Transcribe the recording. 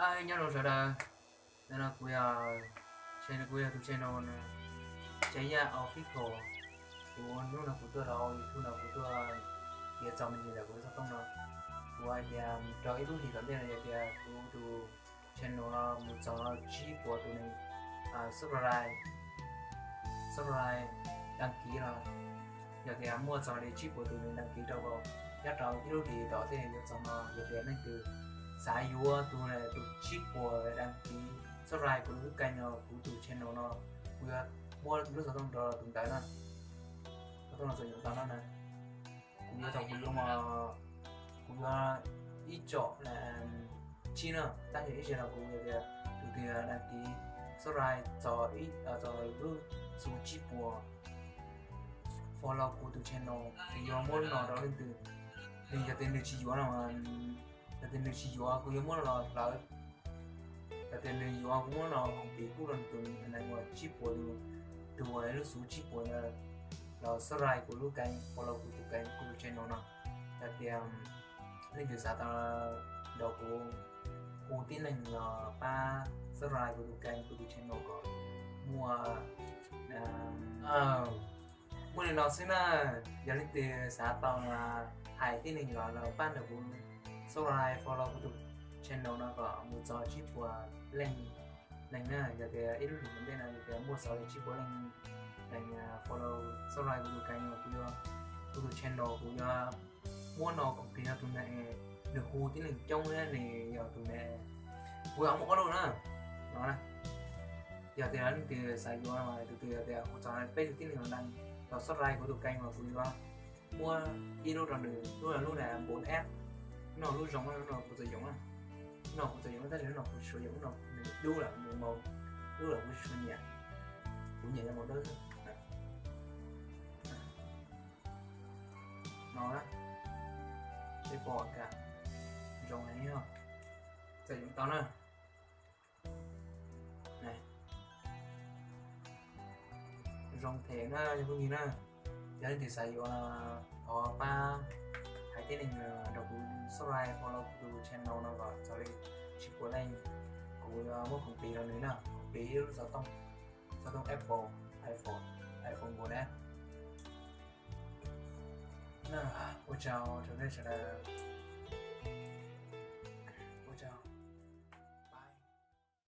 Nyob zoo sawv daws, ntawm no kuv yog, kuv yog tus channel no, Tsev Yaj Official. Kuv hnub no kuv tuaj rau YouTube no kuv tuaj piav txog me ntsis ntawm kuv lub xov tooj no. Kuv hais tias rau ib lub hlis tom ntej no yog tias kuv tus channel no mus txog tsib puas tus neeg subscribe, subscribe, đăng ký no, yog tias muaj txog li tsib puas tus neeg đăng ký rau, nyob rau ib lub hlis tom ntej yuav txog no, yog tias leej twg xav yuav tus, tus tsib puas đăng ký, subscribe kuv lub kênh no, kuv tus channel no, kuv yuav muab lub xov tooj rau tus ntawd na. Xov tooj no txawm yuav tau no na. Kuv yuav tau, kuv yuav, kuv yuav ib tsom tsib na, tab sis ib zaug no kuv hais tias tus twg đăng ký, subscribe txog, txog lub xu tsib puas follow kuv tus channel, kuv yuav muab lub no rau leej twg. Nws yog tias nws tsis yuav no, yog tias nws tsis yuav kuv yuav muab los hlawv. Yog tias nws yuav kuv muab no koom pis pub rau tus neeg uas tsib puas, tus uas lub xu tsib puas ntawd los subscribe kuv lub kênh, follow kuv tus kênh, kuv tus channel no. Yog tias leej twg xav tau nrog kuv hu tib neeg los pab subscribe kuv tus kênh, kuv tus channel kom muaj, muaj li no xwb na. Yog leej twg xav tau hais tib neeg los, los pab nrog kuv subscribe follow kuv tus channel no kom mus txog tsib puas leej neeg na. Yog tias ib lub hlis tom ntej no yog tias muaj txog li tsib puas leej neeg follow subscribe kuv tus kênh los kuv yuav, kuv tus channel kuv yuav muab no koom pis rau tus neeg, nws hu tib neeg coob thiab nws yog tus neeg, kuv yuav muab ob lub na. No na, yog tias leej twg xav yuav, tus twg yog tias hu txog peb tug tib neeg los subscribe kuv tus kênh los kuv yuav muab ib lub rau nws, lub, lub na bốn F, no lub zoo, lub no kuv txawm yoov na, lub no kuv txawm yoov tab sis lub no kuv tsis tshua yoov, lub no nws dub lawm nws maus dub lawm kuv tsis tshua nyiam, kuv nyiam cov maus dawb xwb. No na, peb pom ka, zoo heev, txawm yoov tau na. Zoo them na cov phooj ywg na. Yog leej twg xav yuav no thov pab hais tib neeg nrog kuv subscribe follow kuv tus channel no kom txog li tsib puas leej, kuv yuav muab koom pis rau nws na, koom pis ib lub xov tooj, xov tooj Apple, iPhone, iPhone bốn S. Ua tsaug rau nej sawv daws.